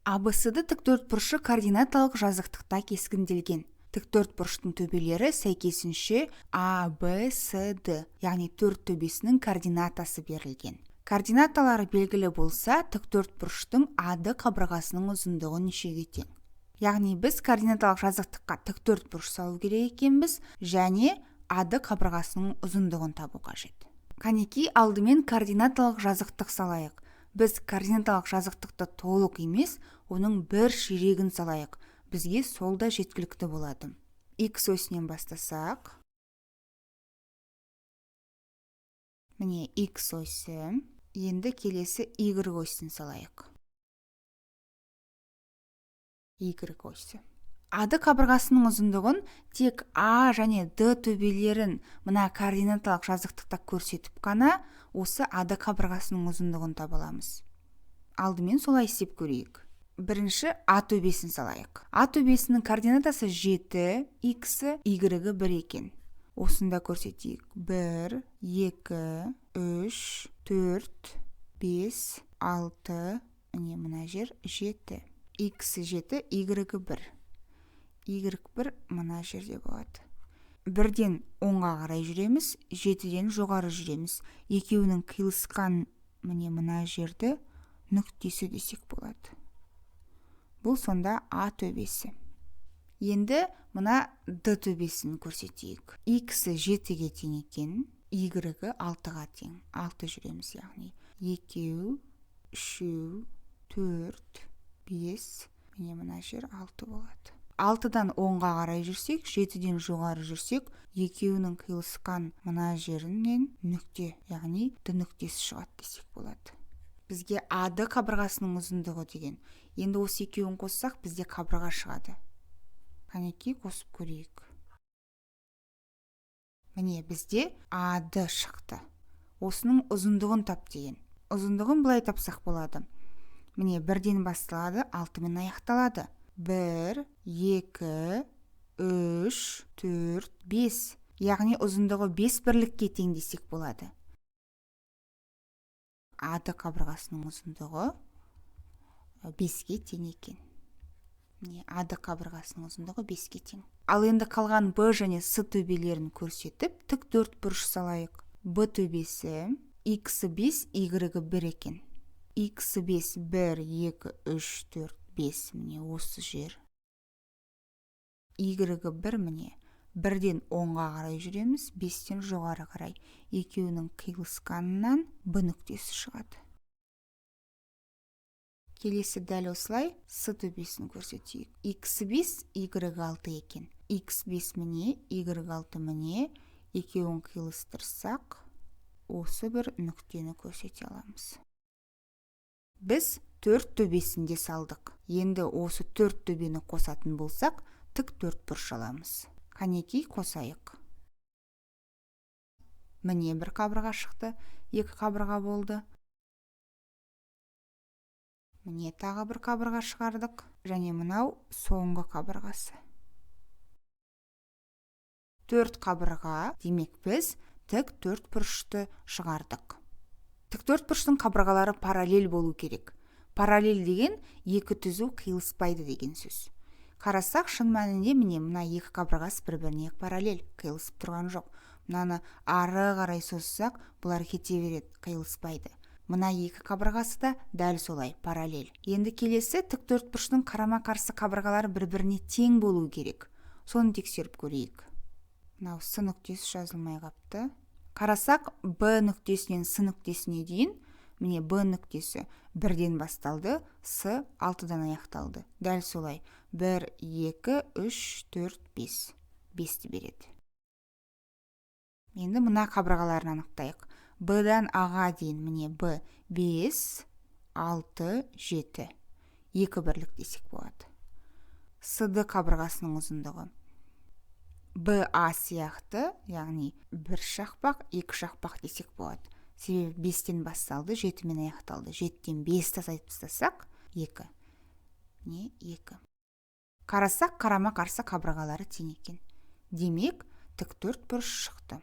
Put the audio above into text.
АБСД тіктөртбұрышы координаталық жазықтықта кескінделген. Тіктөртбұрыштың төбелері сәйкесінше А, Б, С, Д, яғни төрт төбесінің координатасы берілген. Координаталары белгілі болса, тіктөртбұрыштың АД қабырғасының ұзындығы нешеге тең? Яғни біз координаталық жазықтыққа тіктөртбұрыш салу керек екенбіз және АД қабырғасының ұзындығын табу қажет. Қанеки, алдымен координаталық жазықтық салайық. Біз координаталық жазықтықты толық емес, оның бір ширегін салайық. Бізге сол да жеткілікті болады. X осінен бастасақ. Міне X осі. Енді келесі Y осін салайық. Y осі. АД қабырғасының ұзындығын тек А және Д төбелерін мына координаталық жазықтықта көрсетіп қана осы АД қабырғасының ұзындығын таба аламыз. Алдымен солай істеп көрейік. Бірінші А төбесін салайық. А төбесінің координатасы 7, X-і, Y-і 1 екен. Осында көрсетейік. 1, 2, 3, 4, 5, 6, міне мына жер 7. X-і 7, Y-і 1. Y1 мына жерде болады. Бірден оңға қарай жүреміз, 7-ден жоғары жүреміз. Екеуінің қиылысқан міне мына жерді нүктесі десек болады. Бұл сонда А төбесі. Енді мына Д төбесін көрсетейік. X-і 7-ге тең екен, Y-і 6-ға тең. 6 жүреміз, яғни 2, 3, 4, 5, міне мына жер 6 болады. 6-дан оңға қарай жүрсек, 7-ден жоғары жүрсек, екеуінің қиылысқан мына жерінен нүкте, яғни Д нүктесі шығады десек болады. Бізге АД қабырғасының ұзындығы деген. Енді осы екеуін қоссақ, бізде қабырға шығады. Қанекей, қосып көрейік. Міне бізде АД шықты. Осының ұзындығын тап деген. Ұзындығын былай тапсақ болады. Міне бірден басталады, 6-мен аяқталады. 1, 2, 3, 4, 5. Яғни ұзындығы 5 бірлікке тең десек болады. АД қабырғасының ұзындығы 5-ке тең екен. Міне АД қабырғасының ұзындығы 5-ке тең. Ал енді қалған Б және С төбелерін көрсетіп, тік төрт бұрыш салайық. Б төбесі X-і 5, Y-і 1 екен. X-і 5, 1, 2, 3, 4, 5, міне осы жер. Y-і 1, міне. Бірден оңға қарай жүреміз, 5-тен жоғары қарай. Екеуінің қиылысқанынан Б нүктесі шығады. Келесі дәл осылай С төбесін көрсетейік. X 5, Y 6 екен. X 5 міне, Y 6 міне. Екеуін қиылыстырсақ, осы бір нүктені көрсете аламыз. Біз төрт төбесінде салдық. Енді осы төрт төбені қосатын болсақ, тік төрт бұрыш аламыз. Қанекей, қосайық. Міне бір қабырға шықты, екі қабырға болды. Міне тағы бір қабырға шығардық. Және мынау соңғы қабырғасы. Төрт қабырға, демек біз тік төрт бұрышты шығардық. Тік төрт бұрыштың қабырғалары параллель болу керек. Параллель деген екі түзу қиылыспайды деген сөз. Қарасақ, шын мәнінде міне мына екі қабырғасы бір-біріне параллель, қиылысып тұрған жоқ. Мынаны ары қарай созсақ, бұлар кете береді, қиылыспайды. Мына екі қабырғасы да дәл солай параллель. Енді келесі тік төрт бұрыштың қарама-қарсы қабырғалары бір-біріне тең болу керек. Соны тексеріп көрейік. Мынау С нүктесі жазылмай қапты. Қарасақ, Б нүктесінен С нүктесіне дейін, міне Б нүктесі бірден басталды, С 6-дан аяқталды. Дәл солай 1, 2, 3, 4, 5. 5-ті береді. Енді мына қабырғаларын анықтайық. Б-дан А-ға дейін міне Б 5, 6, 7. 2 бірлік десек болады. СД қабырғасының ұзындығы БА сияқты, яғни бір шақпақ, екі шақпақ десек болады. Себебі 5-тен басталды, 7-мен аяқталды. 7-тен 5 азайтып тастасақ, 2. Не 2. Қарасақ, қарама-қарсы қабырғалары тең екен. Демек, тік төрт бұрыш шықты.